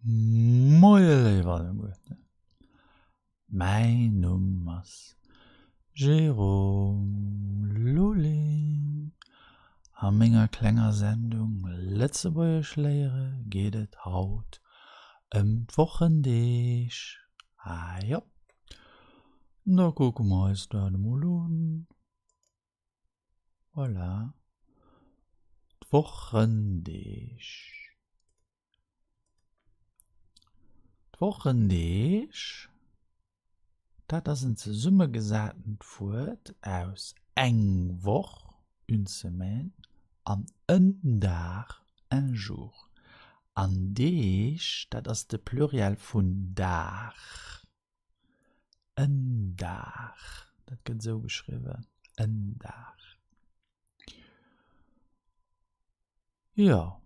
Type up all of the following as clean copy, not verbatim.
Moie léif alleguerten, mäin Numm ass Jérôme Lulling. A menger klenger Sendung Lëtzebuergesch léiere geet et haut ëm d'Wochendeeg. Ah jo, da kucke mer eis dat emol un. Voilà, d'Wochendeeg. D'Wochendeeg, dat ass en zesummegesatent Wuert aus eng Woch, une semaine, an en Dag, un jour. An Deeg, dat ass de Pluriel vun Dag, en Dag, dat gëtt esou geschriwwen, en Dag. Jo,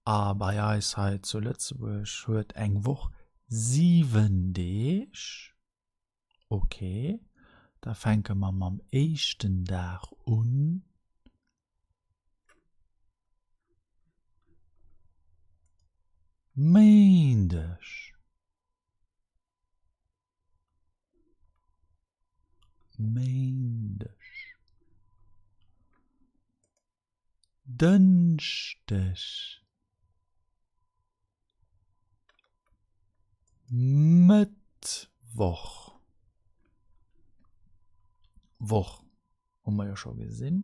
a bei eis hei zu Lëtzebuerg huet eng Woch 7 Deeg. Ok, da fänke mer mam éischten Dag un. Méindeg. Méindeg. Dënschdeg, Mëttwoch, Woch hu mer jo scho gesinn,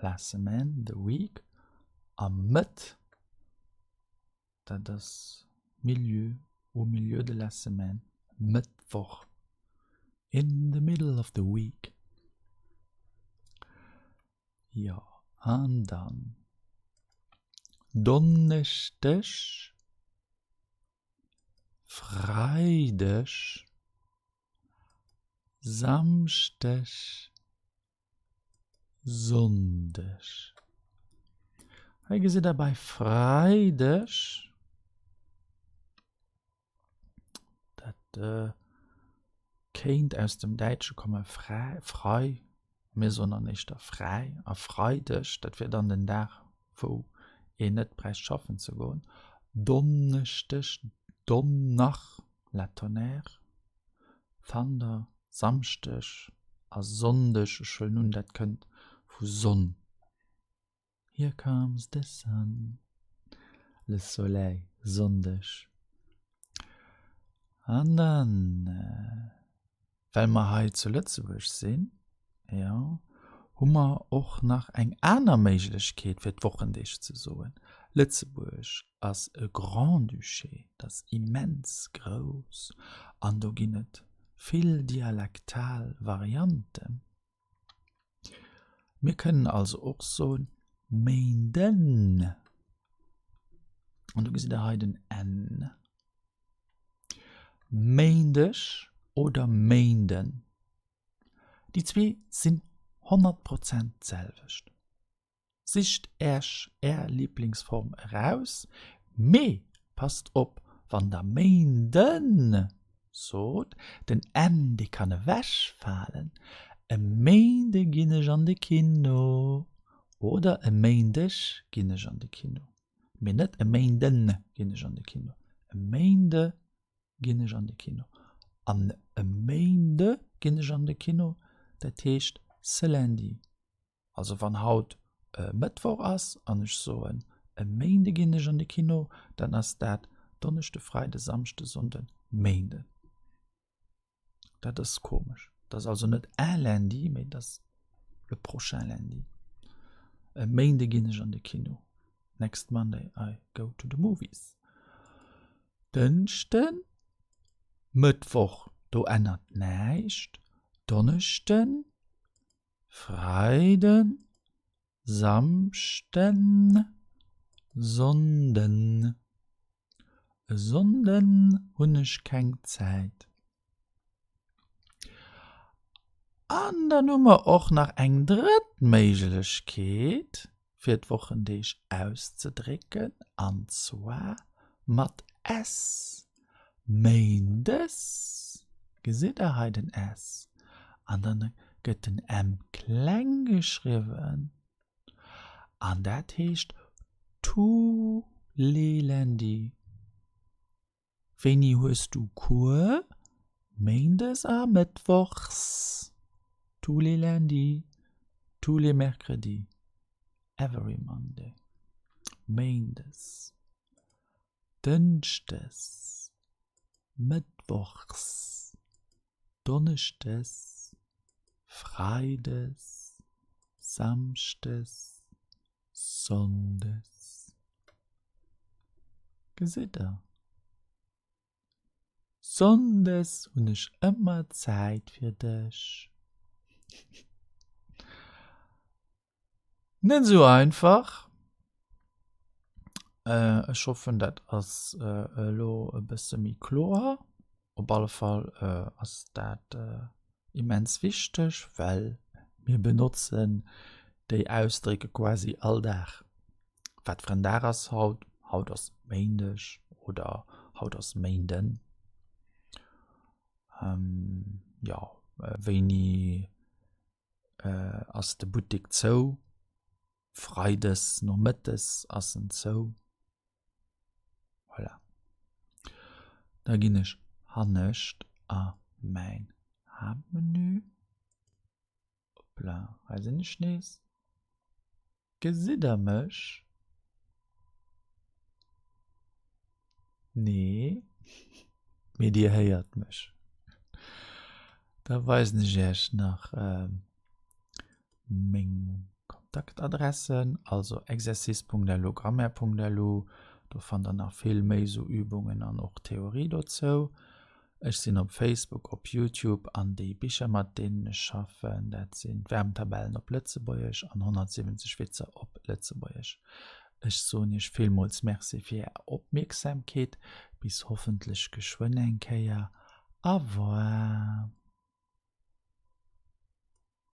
la semaine, the week, a Mëtt, dat ass milieu, au milieu de la semaine, Mëttwoch, in the middle of the week. Jo, an dann Donneschdeg, Freideg, Samschdeg, Sonndeg. Hei gesitt der bei Freideg, Dat kéint aus dem Däitsche kommen, frei, mir soen dann éischter fräi a Freideg, dat wier dann den Dag, wou een net bräicht schaffen ze goen. Donneschdeg, Donnach, la tonnerre, thunder, Samschdeg a Sonndeg, ech huelen un, dat kënnt vu Sonn. Here comes the sun, le soleil, Sonndeg. An dann, well mer hei zu Lëtzebuerg sinn, jo, hu mer och nach eng aner Méiglechkeet fir d'Wochendeeg ze soen. Lëtzebuerg ass e Grand-Duché, dat ass immens grouss an do ginn et vill dialektal Varianten. Mir kënnen also och soen Méinden. An do gesitt Der hei den n. Méindeg oder Méinden. Déi zwee sinn 100 Prozent d'selwecht. Sicht Äech Är Liblingsform eraus, mee passt op, wann der Méinden sot, den n dee kann ewechfalen, E Méinde ginn ech an de Kino oder e Méindeg ginn ech an de Kino, mee net e Méinden ginn ech an de Kino, e Méinde ginn ech an de Kino an e Méinde ginn ech an de Kino, dat heescht ce lundi. Also wann haut Mëttwoch ass an ech soen e Méinde ginn ech an de Kino, dann ass dat Donneschde, Freide, Samschde, Sonnden, Méinden. Dat ass komesch. Dat ass also net un lundi, mee dat ass le prochain lundi. E Méinde ginn ech an de Kino. Next Monday I go to the movies. Dënschden, Mëttwoch, do ännert näischt. Donneschden, Freiden, Samschden, Sonnden. E Sonnden hunn ech keng Zäit. An dann hu mer och nach eng drëtt Méiglechkeet, fir d'Wochendeeg auszedrécken, an zwar mat s. Méindes, gesitt der hei den s, an dann gëtt den m kleng geschriwwen, an dat heescht tous les lundis. Wéini hues du Cours? Méindes a mëttwochs. Tous les lundis, tous les mercredis, every Monday. Méindes, Dënschdes, Mëttwochs, Donneschdes, Freides, Samschdes, Sonndes. Gesitt der? Sonndes hunn ech ëmmer Zäit fir dech. Net esou einfach. Ech hoffen dat ass elo e bësse méi kloer. Op alle Fall ass dat immens wichteg, well mir benotzen déi Ausdrécke quasi all Dag. Wat fir en Dag ass haut? Haut ass Méindeg oder haut ass Méinden. Jo, wéini ass de Buttek zou? Freides nomëttes ass en zou. Voilà. Da ginn ech hannescht a mäin Haaptmenü. Hoppla, hei sinn ech nees. Gesitt der mech? Nee, mee dir héiert mech. Da weisen ech iech nach meng Kontaktadressen, also exercice.lu, grammaire.lu, do fannt der nach vill méi sou Übungen an och Theorie dozou. Ech sinn op Facebook, op Youtube an déi Bicher mat deenen ech schaffen, dat sinn d'Verbtabellen op Lëtzebuergesch an 170 Witzer op Lëtzebuergesch. Ech soen iech villmools Merci fir är Opmierksamkeet, bis hoffentlech geschwënn eng Kéier. Au revoir.